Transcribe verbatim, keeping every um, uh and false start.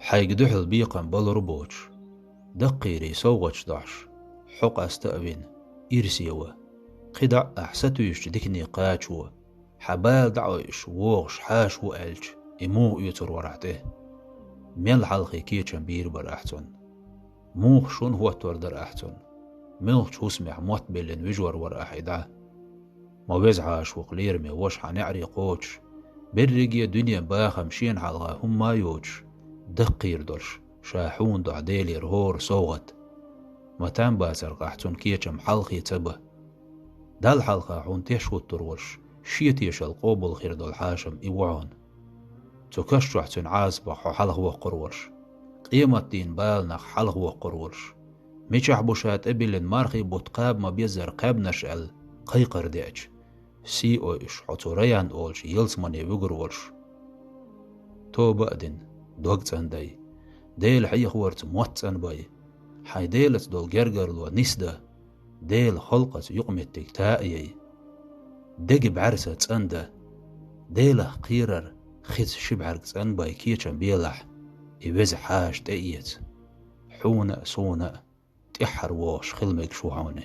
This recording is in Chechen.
Хьайга дуьхьал бекхам балур боцуш, даккхийрий совгӀаташ дохьуш, хьо къаста а вина, ирсе ва. КхидӀа а ахь сатуьйсучу дикане кхачо, хьан бала дӀаойуш вогӀуш хьаша ву аьлча, и муха оьцур вара ахь тӀе? Мел хьалхе кечам бийр бара ахь цунна? Муха шуна хӀоттор дара ахь цунна? Муьлхачу хӀусамехь мотт биллина вижор вара ахь и дӀа? Ма веза хьаша ву-кх лераме ваша хьан неӀаре кхочуш, берриге дуьнен бахам шена хьалха хӀумма а йоцуш, даккхийра долуш, ша хьуна дуьхьа Делера хӀора совгӀат. Ма там бацар-кх ахь цунна кечам хьалхе ца бан. Далла хьалха хьуна теш хӀуттур волуш, шен тешалла къобал хир долу хьаша-м и ву хьуна. Цу каш чохь цуьнан Ӏазапах хьо хьалхавоккхур волуш, къематдийнан баланах хьалхавоккхур волуш, мичахь бу ша тӀебиллина мархий бутт кхаба ма-беззара кхаьбнарш аьлла, кхайкхар деача, сий ойуш хьо цу Раян олучу ялсамане вуьгур волуш. Тоба а дина, дог цӀандай. Дела хьехорца мотт цӀанбай. Хьайн Делаца долу гергарло нисдан. Делан халкъаца юкъаметтиг таа а яй. Дега бӀаьрса цӀандан. Делах кхерар хица ши бӀаьрг цӀанбай кечам белахь, и веза хьаша тӀеэца. Хьуна а, суна а тӀаьххьара вогӀуш хила мегаш ву хьуна.